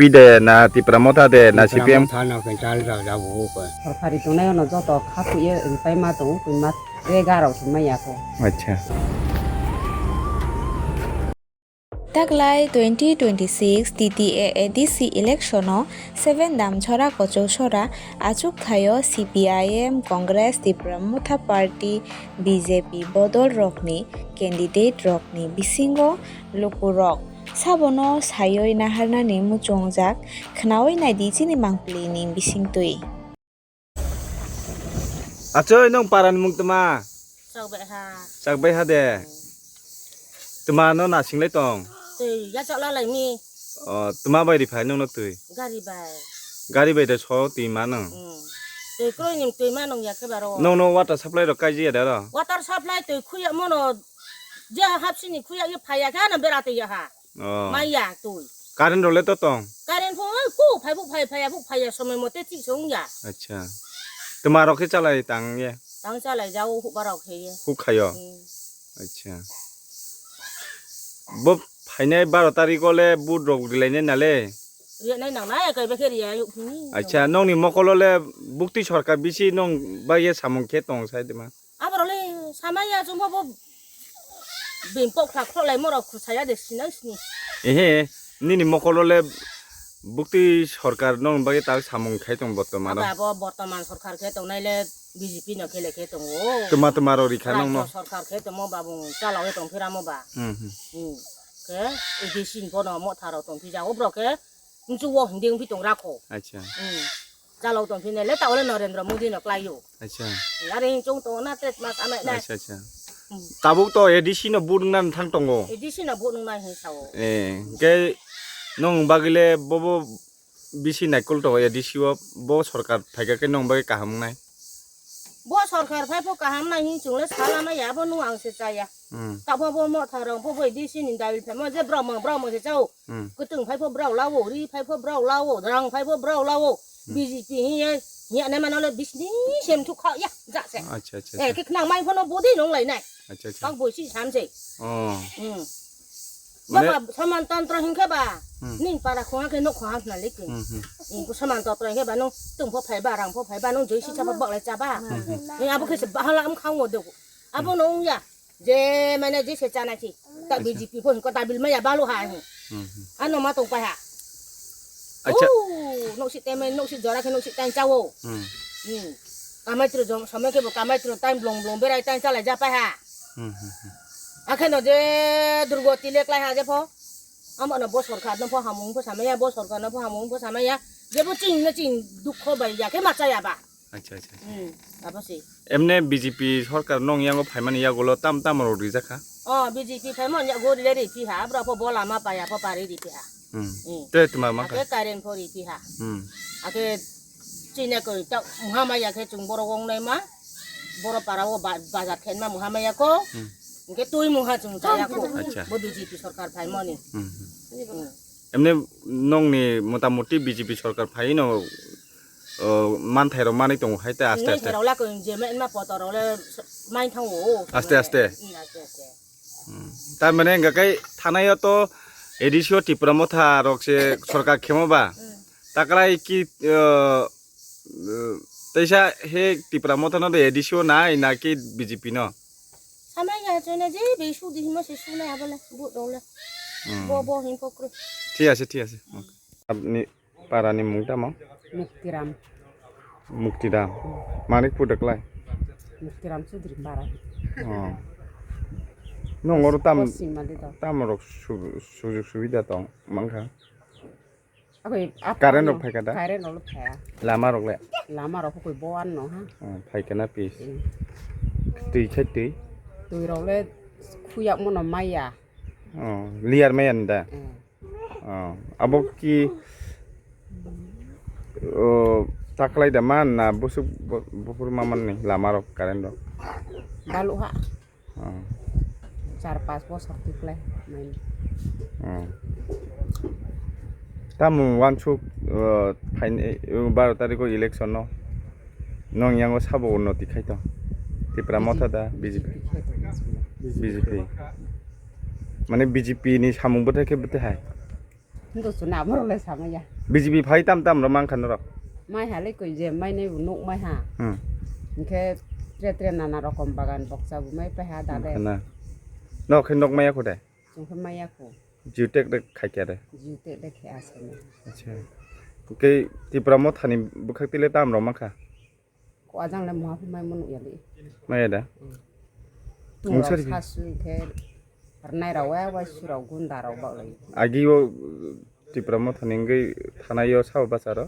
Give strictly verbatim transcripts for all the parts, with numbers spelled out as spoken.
P de na Tipra Motha de na Tipra C P M? Motha no ke chal ra ja bo ko. Sorkari tongnai ono joto kha phuye rwpai ma tongo, twi ma re garok thumai ya ko. Acha. Taklai twenty twenty-six T T A A D C election o seven Damchara Kochok Sora achuk thaio C P I M, Congress, Tipra Motha Party, B J P bodol rokni candidate rokni bisingo lukurok sabono sayoi naharnani muchungjak khnaui naidi chini mangpili ni bisingtwi. Achoi, nwng parani mung tma? Chakbai ha. Chakbai ha de. Tma no nasinglai tong? Twi ya chakla lai mi. O, tma bai ri phai nwng no twi? Gari bai. Gari bai de so twi ma nwng? Hmm. Twi kroi nim twi ma nwng ya khe baro. Nwng no water supply rok kai jiya de ro? Water supply twi khuya mono je hapsini khuya ye phai ya khe ano bera twi ya ha. Oh. Maya twi. Current rok le to tong? Current pho, oi, ku phai bu phai, phai ya bu phai ya, somoi mote thik se wng ya. Acha. Tma rok khe chalai tang ye? Tang chalai jao, huk barok khe ye. Huk khayo? Hmm. Acha. Bo phainai baro tarikh o le vote rok rilainai na le? Riya nai nang nai, kai ba khe riya yuk phini. Acha, nongni mokol o le bukti sorkar bisi nong bai ye samung khe tong sai de ma? Aborok le samaya chwngbo bo bini pok khla khloh lai morok khusaya de sinai sini. Ehe, nini mokolo le bukti sorkar nong bagwi tak samung khai tong bortoman o. Abo bortoman sorkar khe tongnai le B J P no khe le khe tongo. Tuma tuma rok rikha nong no. Rajyo sorkar khe tongmo babung chalao tong phiramo ba. Hmm, hmm. Hmm. Khe A D C ni bono motha rok tong phija obrok khe. Nchugo hindi wngphi tong rakho. Acha. Hmm. Chalok tong phine le ta ole Narendra Modi no klaio. Acha. Are hinchung tong na tet mas amai na. Acha, acha. Hmm. Tabuk to A D C no vote wngna thang tongo. A D C no vote wngna hin sao. Eh, ke nong bagile bobo bisi naikol to A D C o bo sorkar phaika ke nong bagwi kaham wngnai. Bo sorkar phai pho kaham nai hin chungle sala maya bo nu ang se chaya. Hmm. Tabuk bo motha rong pho bo A D C ni dabil phai mo je bromong bromong se chao. Hmm. Kwtwng phai pho brao lawo, ri phai pho brao lawo, rang phai pho brao lawo. Hmm. B J P hiye, hiya ne mano le bisni sem thuk kha ya, ja se. Acha, acha, eh, acha. Kik nang mai pho no bodi nong lai nai. Acha, acha. Bak boi si sam se. Oh. Hmm. Mane baba, saman tantro hinkhe ba, hmm, ning para khonga khe nok khonga hwnna le khe. Hmm, hmm. Hmm, saman tantro hinkhe ba nung tung pho phai ba, rang pho phai ba, nung joi si chapa bak lai chaba. Hmm, hmm. Ning abo khe se bahala am khango de. Abo hmm, nung ya. Je mane je se chana si. Ta acha. B J P pho hinko dabil maya balu ha hi. Hmm, hmm. Ano ma tong pai ha. Acha. Oh, nok si teme, nok si jora khe nok si tang chao. Hmm. Hmm. Kamai tru jong, samai khe bo kamai tru time blong blong berai tang chalai ja pai ha. Hmm, hmm, hmm. Akhe no je durgoti le klai ha je pho. Amo no bo sorkar no pho hamung pho samaya, bo sorkar no pho hamung pho samaya. Je bo ching no ching dukho bai ya khe ma chaya ba. Acha, acha, acha. Hmm, abo se. Emne B J P sorkar nong yango phaimani yagulo tam tam rok rijak kha? Oh, B J P phaimani yago rile ri phi ha, abra pho bo lama paya pho pari ri phi ha. Hmm. Hmm. Te tuma ma kha? Ake current pho ri phi ha. Hmm. Ake chini koi ta muha maya khe chung borok wng nai ma. Borok para o ba-, bazar khen ma muha maya ko. Hmm. Hingke tui muha chung chaya ko. Acha. Bo B J P sorkar phaimani. Hmm, hmm. Hmm. Emne nongni motamuti B J P sorkar phai no, o, manthai rok manwi tongo hai ta aste aste. Manthai rok la koi je ma, ma poto rok le mai thango. Aste aste. Hmm, aste aste. Hmm. Tar mane hingka khe thanai o to A D C o Tipra Motha rok se sorkar khemo ba. Hmm. Taklai ki, o, o, teisa he Tipra Motha no de A D C o nai na ki B J P no? Samai ya chona je be su di himo se su nai abole bu dole. Hmm. Bo bo hin pokro. Thik ase, thik ase. Apni para ni mung tamo? Muktiram. Muktiram. Hmm. Manikpur de klai? Muktiram Chaudhary para. Oh. Nong oro tam, Poschim Malido. Tam rok su-, sujug subida tong mankha? Akoi ap-, current rok ano, phai kha da? Current rok phai ya. Lama rok le? Lama rok koi boan no ha. Oh, phai kha na pis. Hmm. Twi khai twi? Twi rok le khuyak mono maya. Oh, liar maya ni da? Hmm. Oh, abo ki, oh, taklai da man na busuk bu-, buphur ma man ni lama rok current rok? Balu ha. Oh. Char pas bosor tiklai mai. Oh. Tamo wansuk, oh, phaini, oh, baro tarikh o election no. Nong yango sabo unnoti khai tong? Tipra Motha da B J P? B J P. Mane B J P ni samung bwthai khe bwthai hai? Hindu suna amoro le samaya. B J P phai tam tam ro mankha norok. Mai ha le koi je mai nei nuk mai ha. Hmm. Hingke tre tre nana rokom bagan boksa bu mai pai ha dale. Khana. Nok khe nok maya kho de. Chung khe maya kho. Jiutek de khai kya de. Jiutek de khe asene. Acha. Ke Tipra Motha ni bwkhak tile tam ro mankha. Ko ajang le moha phai mai manu yali. Maya da. Tung Mung rok sari. Sasu khe rnai rok wa wa su rok gunda rok bak lai. Agi o Tipra Motha ni ngwi thanai o sabo bacha ro.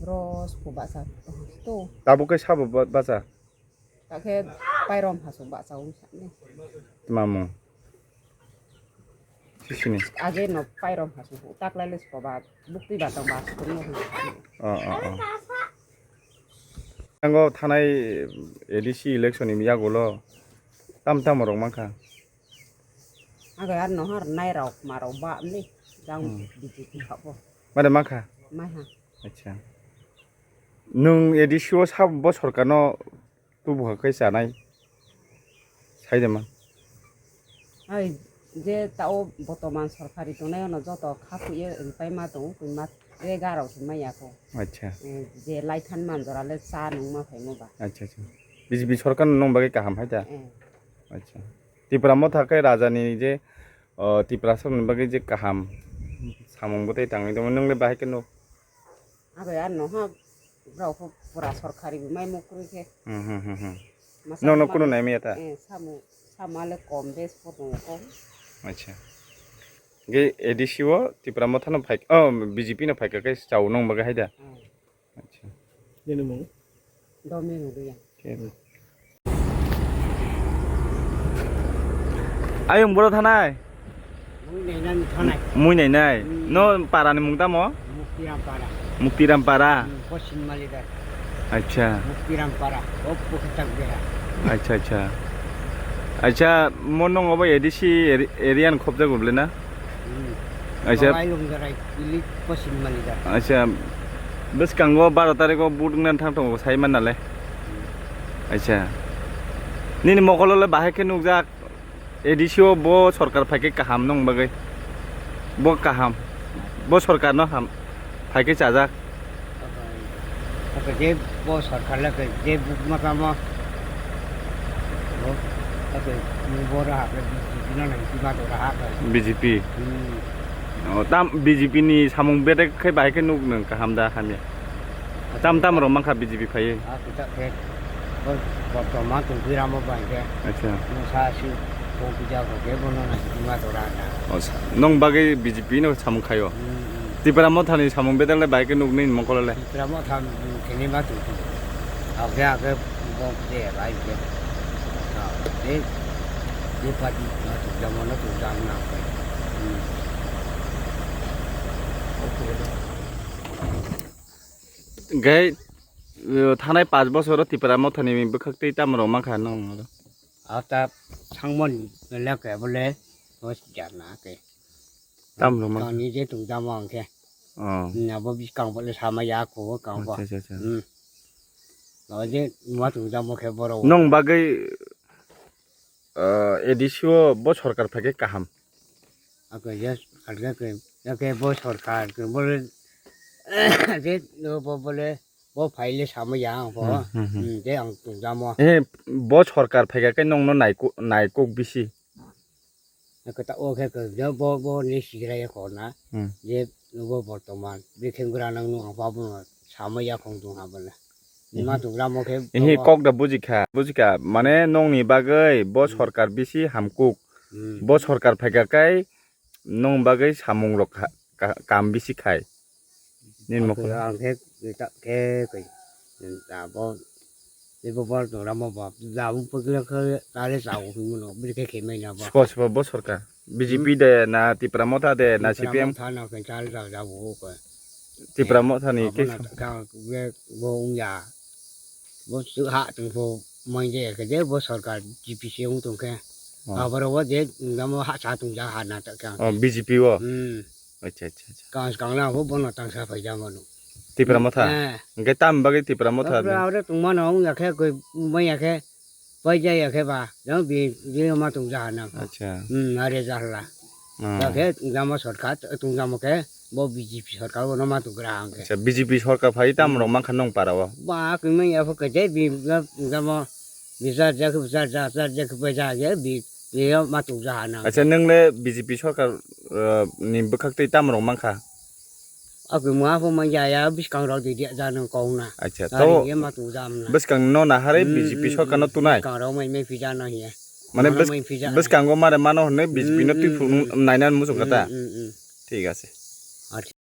Ros ko bacha to. Tabuk khe sabo ba-, bacha. Ta khe pairom hasu bacha um sa ni. Mamu. Sisini. Age no pairom hasu taklai le skoba bukti batang ba sukun no. Oh, oh, oh. Tango thanai A D C election ni yagulo tam tam rok mankha. Age ar no har nai rok ma rok ba ni jang Hmm. B J P habo. Mare mankha? Mai ha. Acha. Nung A D C o sabo sorkar no tubu ha kai chanai. Sai de ma. Ai, je tao botoman sorkari tongnai ono joto kha phuye ripai ma tongo, koi ma je garao se maya ko. Acha. Eh, je lai than man jora le cha nung ma phai mo ba. Acha, acha. B J P sorkar nung bagwi kaham hai ta? Eh. Acha. Tipra Motha khe raja ni je, oh, Tiprasa ni bagwi je kaham samung bwtwi tangwi tongma nung le bahai khe nuk. Abo ya no ha, rao pho pura sorkari bo mai mukrui khe. Hmm, hmm, hmm, hmm. Masa No, no, ma-, kuno nai maya ta? Eh, samu, samu ale kom bes pho tongo kom. Acha. Ge A D C o Tipra Motha no phai, oh, B J P no phai ka khe chao nung bagwi hai da? Hmm. Acha. Nini mung? Domi Muduya. Khe. Ayung boro thanai? Mui nainani thanai. Mui nainai? Hmm. No para ni mung tamo? Muktiram para. Muktiram para? Hmm, Poschim Malidar. Acha. Muktiram para. O Pukhtak Beha. Acha, acha. Acha, mo nong obo A D C eri-, area ni khobjak ble na? Hmm. Acha. Babai Lungjarai, Ilik Poschim Malidar. Acha. Bwskango baro tarikh o vote wngna thang tongo sai man nale. Hmm. Acha. Nini mokolo le bahai khe nukjak. A D C o bo sorkar phaikhe kaham nung bagwi. Bo kaham. Bo sorkar no ham phaikhe chajak. Oke, je bo sorkar le ke je buk ma tamo. Bo, oke, ni bo raha ke B J P no nang ki ba do raha ke. B J P. Hmm. O, tam B J P ni samung bedek khai bahai khe nuk nung kaham da hamya. Tam tam rok mankha B J P phaiwi. A kita khe bo bortoman tongphi ramo bai khe. Acha. Mo sa si tongphi ja kho khe bono na hima tora na. O sa, nong bagwi B J P no samung khaio. Hmm, hmm. Tipra Motha ni samung bedal le bai khe nuk ni mokol le. Tipra Motha thini ma tongphi. Ake ake bo je bai khe. Ah, de, de party ma tu jamo na tu jam na. Hmm. Hingkhe, eh, thanai panch bosoro Tipra Mothani bwkhak twi tamo rok mankha nong oro? Ata thangmani leke bole hospital na ke. Tamo rok mankha? Kangni je tong jamo hingkhe. Oh. Hmm, abo bwskang bole sama ya ko kang ba. Acha, acha, acha. Hmm. Abo je ma tong jamo khe borok. Nong bagwi ah, A D C o bo sorkar phaikhe kaham. Ako je sorkar ke, ke, ke bo sorkar ke bole, je bo bole, bo phaile samo ya ang pho. Hmm, hmm, hmm. Hmm, je ang tong jamo. Eh, bo sorkar phaikha khe nongno naiko-, naikok bisi. Ako ta o khe ke je bo, bo ni sigra ya kho na. Hmm. Je bo bortoman, bikhengra nang nung ang pha bo no. Sama ya khong tong ha bole. Mhm. Ma tong ramo khe Ehe, kok da bujikha, bujikha. Mane nongni bagwi bo Hmm. sorkar bisi hamkuk. Hmm. Bo sorkar phaikha kai nong bagwi samung rok kha-, ka-, kam bisi khai. Nin Ang mokol. khe, ang khe, khe, khe, khe, abo, ebo bor tong ramo ba, da bu pagla khe, tare sa u himo no, bri khe khe mai na ba. Spo, spo, bo sorkar. B J P Hmm. de, na Tipra Motha de, na Tipra C P M? Motha na khe chal chal ja bo ko. Tipra Eh, Motha ni abo ke na sam- ka, we, bo ung ya. Bo su ha tong pho mai je ke je bo sorkar G P C ung tong khe. Oh. Aboro bo je namo ha sa tong ja ha na ta khe. Oh, B J P o? Hmm. Acha, acha, acha. Kang kang na bo bono tang sa phai ja mano. Tipra Motha? Eh. Hingke tam bagwi Tipra Motha Abro, ni? Abro tong mano ung ya khe koi mai ya khe. Pai jaya khe ba, jang bi, bi ma tong jaha na. Acha. Hmm, are jahla. Hmm. Khe tungjamo sorkar, tungjamo khe bo B J P sorkar bono ma tugra ang khe. Acha, B J P sorkar phai tamo rok mankha nong para o? Ba kwmai ya pho khe je bi, tungjamo bichar ja khe bichar ja, bichar ja khe bai ja ge bi, bi yo ma tukja ha nang. Acha, nung le B J P sorkar, uh, ni bwkhak twi tamo rok mankha? Akwi mwa pho man ya ya, bwskang rok di dia ja nang kong na. Acha, to bwskang no na hare B J P sorkar no tunai. Bwskang rok mai mai phi ja no hiya. Mane bwskango mare mano hwnwi B J P no twi phunuk nainani muchung kha ta? Thik ase.